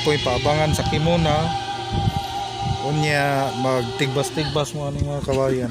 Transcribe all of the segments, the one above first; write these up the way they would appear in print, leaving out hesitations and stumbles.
Apoy paabangan sa Kimona. Unya magtigbas-tigbas mo aning mga kawayan.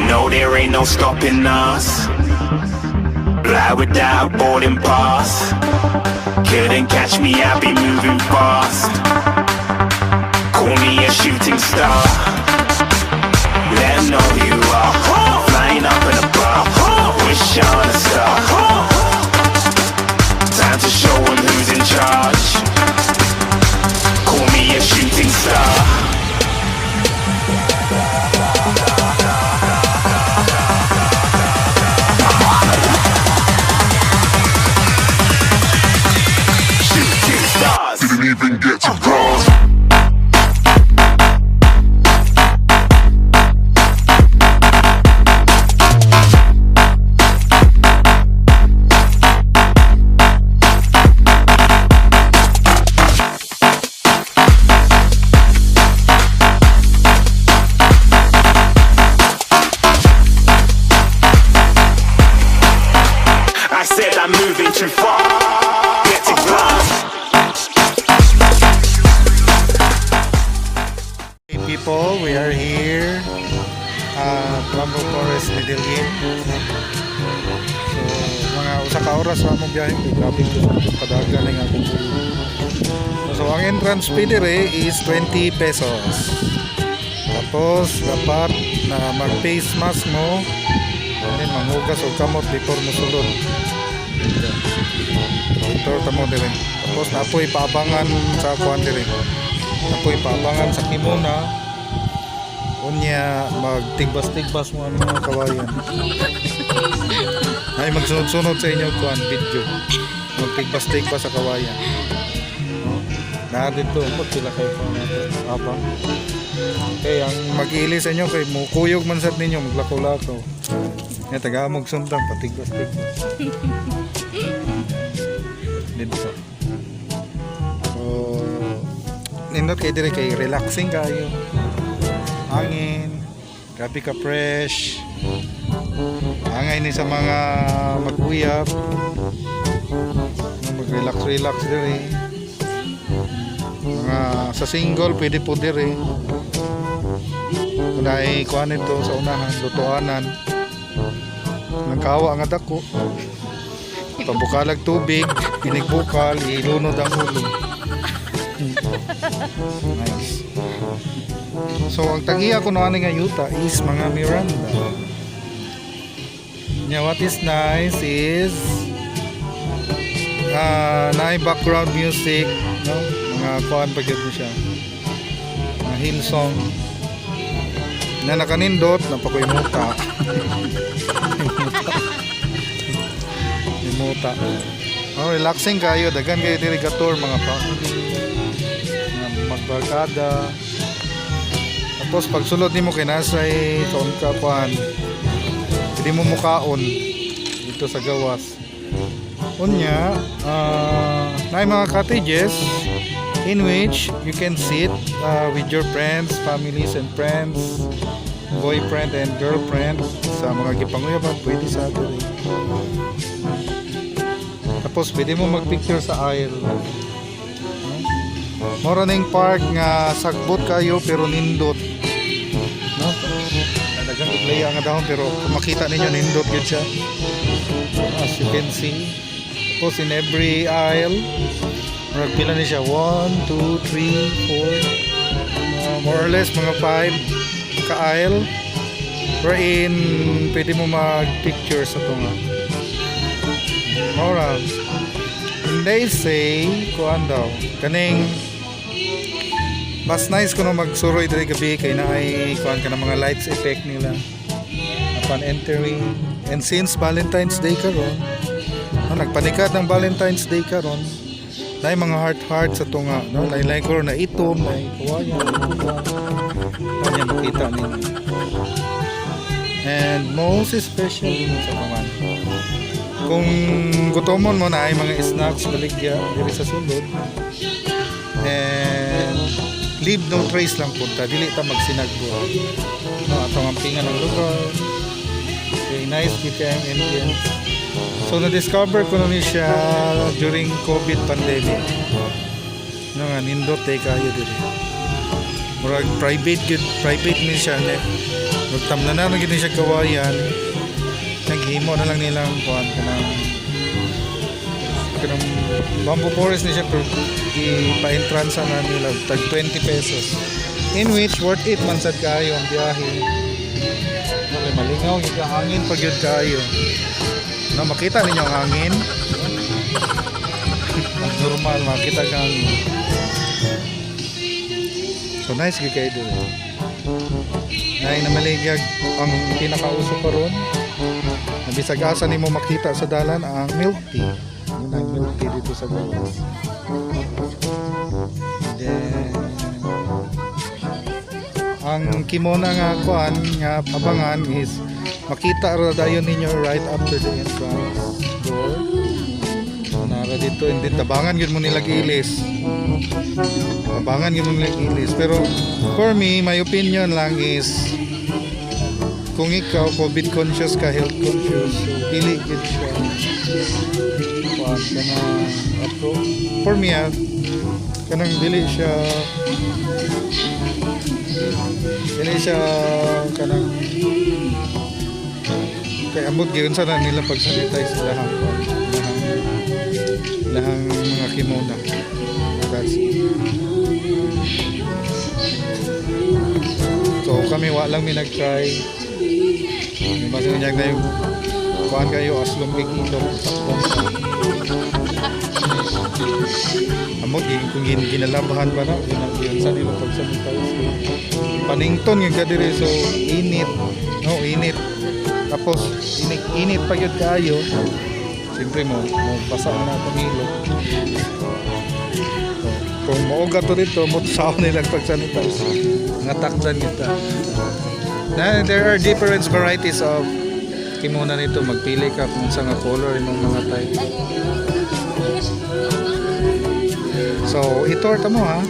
No, there ain't no stopping us. Fly without boarding pass. Couldn't catch me, I be moving fast. Call me a shooting star. Let 'em know who you are. Flying up in a bar. Wish on a star. Time to show 'em who's in charge. Call me a shooting star. Shooting stars. Didn't even get to cross. I said I'm moving too far. Get to class. Hey people, we are here at Bamboo Forest, Medellin. So, mga usa ka oras ra mo biyahe kay grabe ko sa padagan nga akong ulo. So, ang entrance fee dire is 20 pesos. Tapos, dapat na mag face mask mo and then manghugas og kamot before mo sulod. Dito tamo dire. Tapos napoy paabangan sa kuan dire. Napoy paabangan sa Kimona. Unya magtigbas-tigbas mo ang mga kawayan. Ay magsunod-sunod sa inyo kuan video. Magtigbas-tigbas sa kawayan. No? Na dito pag sila kayo kuan nato. Abang. Kay ang mag-ili sa inyo kay mukuyog man sad ninyo maglakaw-lakaw. Ya taga mog sundang patigwas-tigwas. Dito. So, nindot kay dire kay relaxing kayo. Hangin, grabe ka fresh. Angay ni sa mga mag-uyab. Mag-relax relax dire. Mga sa single pwede po dire. Unay kuan nito sa unahan, lutuanan. Nagkawa nga dako. Pabukalag tubig, pinigbukal, ilunod ang ulo. Nice. So ang tagiya ko no ani nga yuta is mga Miranda. Nya what is nice is naay background music, no? Mga kuan pa gyud ni siya. Mga Hillsong. Na nakanindot, napakoy muta. Muta. Oh, relaxing kayo, daghan kayo diri ka tour mga family. Mga magbarkada. Tapos pagsulod nimo kay nasay kaon ka kuan. Pwede mo mukaon dito sa gawas. Unya, naay mga cottages in which you can sit with your friends, families and friends, boyfriend and girlfriend sa mga gipanguyaban pwede sa diri. Tapos pwede mo magpicture sa aisle. No? Mora ning park nga sagbot kayo pero nindot. No? Daghang iglaya nga dahon pero kung makita ninyo nindot gyud siya. As you can see. Tapos in every aisle, murag pila ni siya? 1, 2, 3, 4, more or less mga 5 ka aisle wherein pwede mo mag-picture sa tunga. Mora. And they say, kuan daw, kaning mas nice kuno magsuroy diri gabi kay naay kuan ka ng mga lights effect nila upon entering. And since Valentine's Day karon, no, nagpanikat ng Valentine's Day karon, Naay mga heart heart sa tunga, no? Lain-lain color na itom, naay kawayan, pula. Kanya makita ninyo. And most especially sa mga kung gutomon mo, naay mga snacks baligya diri sa sulod. And leave no trace lang punta, dili ta magsinagbo. No, atong ampingan ng lugar. Okay, nice gid kay ang ambience. So na-discover ko na ni siya during COVID pandemic. No nga nindot tay kayo diri. Murag private gid, private ni siya ne. Magtamna na gid ni siya kawayan. Naghimo na lang nilang kuan, kanang bamboo forest ni siya, pero i-pa-entrance na nila tag 20 pesos. In which worth it man sad kaayo ang biyahe. Okay, malingaw gyud ang hangin pag yun kaayo. No, makita ninyo ang hangin. Ang normal, makita ka hangin. So nice gyud kayo dito. Nay namaligyag ang pinakauso karon. Na bisag asa nimo makita sa dalan, ang milk tea. Yun ang milk tea dito sa gawas. Then ang kimona nga kuan nga abangan is makita ra dayon ninyo right after the entrance door. So, nara dito and then tabangan gyud mo nila gilis. Tabangan gyud mo nila gilis. Pero for me, my opinion lang is kung ikaw COVID conscious ka, health conscious, so dili gyud siya kuan kana apro for me ah, kanang dili siya kanang kay amot gyud sa na nila pag-sanitize ilahang kuan, ilahang mga kimona. That's it. So kami, wa lang mi nag-try. Yung basta niya na yung kuan kayo aslong kay ilong takpon ka. Amot kung ginalabahan ba na yun sa nila pag-sanitize. Panington yung kadiri, so init. No, init. Tapos init init pa gyud kaayo. Siyempre mo basa na atong ilong. So, kung mooga to dito, mo saon nila pag-sanitize. Nga takdan kita. Na, there are different varieties of kimona nito. Magpili ka kung sa nga color imong mga type. So, i-tour ta mo ha.